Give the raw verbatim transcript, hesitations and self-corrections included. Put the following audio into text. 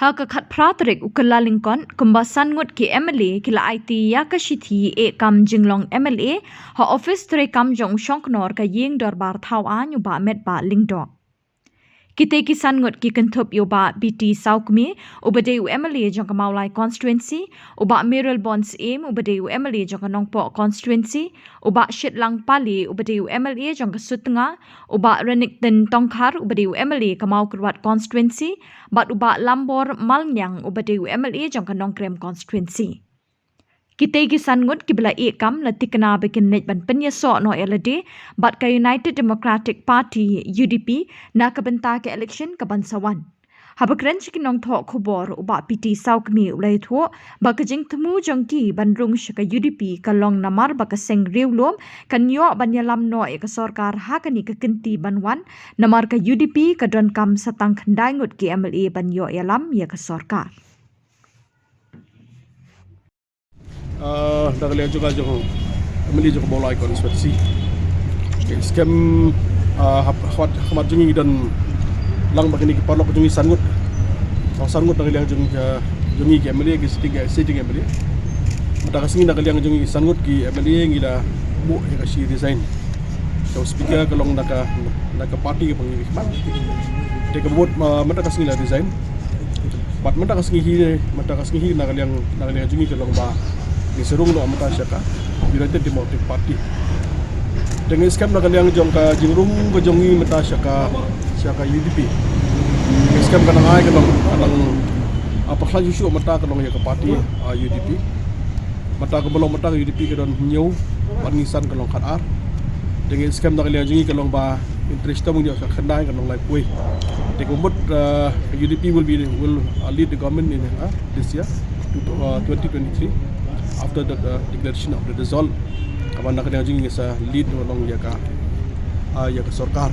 Ha ka khatphra tarik u Kyllalyngkot, kumba san ngut ki M L A ki la aiti ïa ka shithi ïeh kam jinglong M L A ha office treikam jong u Shongknor ka Ïing Dorbar Thaw Aiñ u Bah Metbah Lyngdoh. Kitei ki san ngut ki kynthup ïa u Bah P T Sawkmie, uba dei u M L A jong ka Mawlai constituency, u Bah Mayralborn Syiem, uba dei u M L A jong ka Nongpoh constituency, u Bah Shitlang Pale, uba dei u M L A jong ka Sutnga, u Bah Renikton Tongkhar, uba dei u M L A ka Mawkyrwat constituency, bad u Bah Lambor Malngiang, uba dei u M L A jong ka Nongkrem constituency. Kitei ki san ngut kiba la ïeh kam la tikna ba kin leit ban pynïasoh noh ïa lade bad ka United Democratic Party, U D P, na ka bynta ka election kaban sa wan. Haba kren sha ki nongthoh khubor, u Bah P T Sawkmie u la ïathuh ba ka jingthmu jong ki ban rung sha ka U D P ka long namar ba ka seng riewlum kan ïoh ban ïalam noh ïa ka sorkar ha kane ka kynti ban wan, namar ka U D P ka donkam sa tang khyndai ngut ki M L A ban ïoh ïalam ïa ka sorkar. Ah, da ka liang jong ka jong M L A jong ka Mawlai constituency. Skhem, ah, hap, hap, khmat jong ngi don lang ba kine ki paralok jong ngi san ngut. Tang san ngut da ka liang jong, ah, jong ngi ki M L A, ki sitting, sitting M L A. Mynta ka sngi da ka liang jong ngi san ngut ki M L A ngi la buh ïa ka shi resign. Ka speaker ka long da ka, da ka party kaba ngi khmat. Te ka mut, ah, mynta ka sngi la resign. Bad mynta ka sngi hi, mynta ka sngi hi na ka liang, na ka liang jong ngi ka long ba ngi sa rung noh mynta sha ka United Democratic Party. Te ngi skhem na ka liang jong ka jingrung ka jong ngi mynta sha ka, sha ka U D P. Ngi skhem ka nang ai ka long, ka long, ah, pakhlaiñ shuh shuh mynta ka long ïa ka party, ah, U D P. Mynta ka long, mynta ka U D P ka don hynñiew, bad ngi san ka long khatar. Te ngi skhem na ka liang jong ngi ka long ba interest to ngi ïoh sa khyndai ka long laiphew. Te ka mut, uh, U D P will be, will, uh, lead the government in, uh, this year, to, uh, twenty twenty-three, after the, uh, declaration of the result. Kaba na ka liang jong ngi sa lead along ïa ka, uh, ïa ka sorkar.